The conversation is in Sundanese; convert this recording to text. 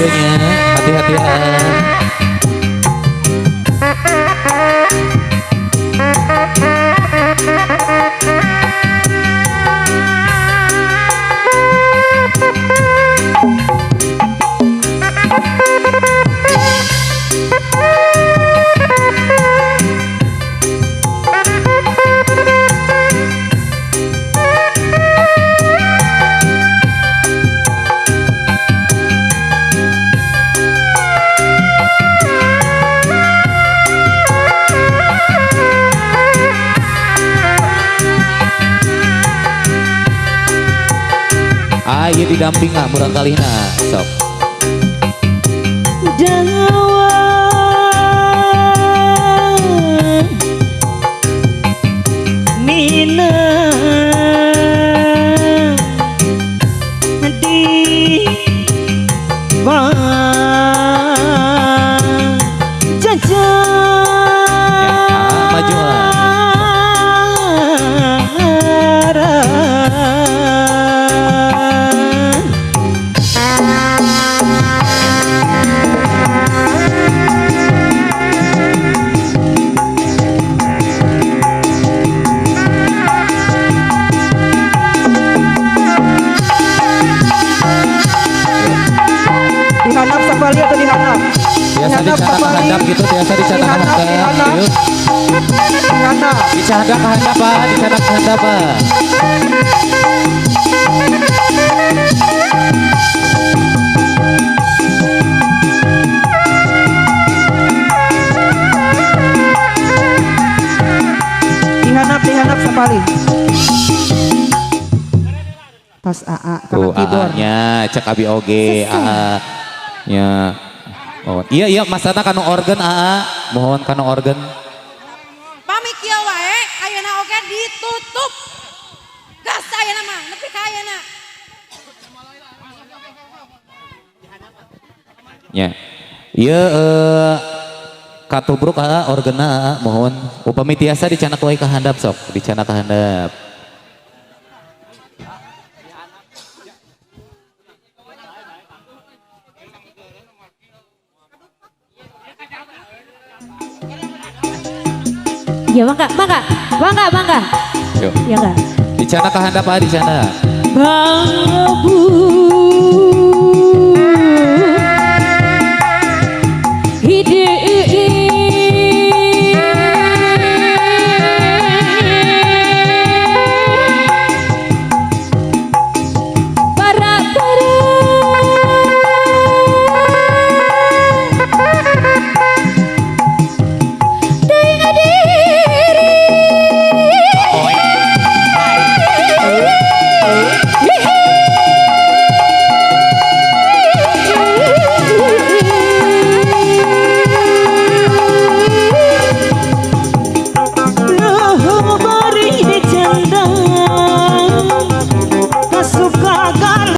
dieu nya. Hati-hati ah. Ah, ieu didamping ah murang kalihna. Sok. Dawa Mina di Ya, ah, maju ah. Jajaran. Dihandap sapali atau dihandap? Biasa Dihandap dicatat sapali. handap gitu, biasa dicatat Dihandap, handap. dihandap. Yuk. Dihandap. Dicatat handap ah, dicatat handap ah. Dihandap, dihandap sapali. Tos AA kana Tuh, keyboard. AA-nya cek abi oge, AA nya. Oh, iya iya Mas Tata kanu organ AA, mohon kanu organ. Pami kieu wae ayeuna oge ditutup. Gas ayeuna mah nepi ka ayeuna. Nya. Ieu katubruk AA organna AA, mohon. Upami tiasa dicanak wae ka handap sok, dicanak ka handap. Ya mangga, mangga, mangga, mangga. Yuk. Ya enggak? Dicanak ka handap AA, dicanak. Bang Bu.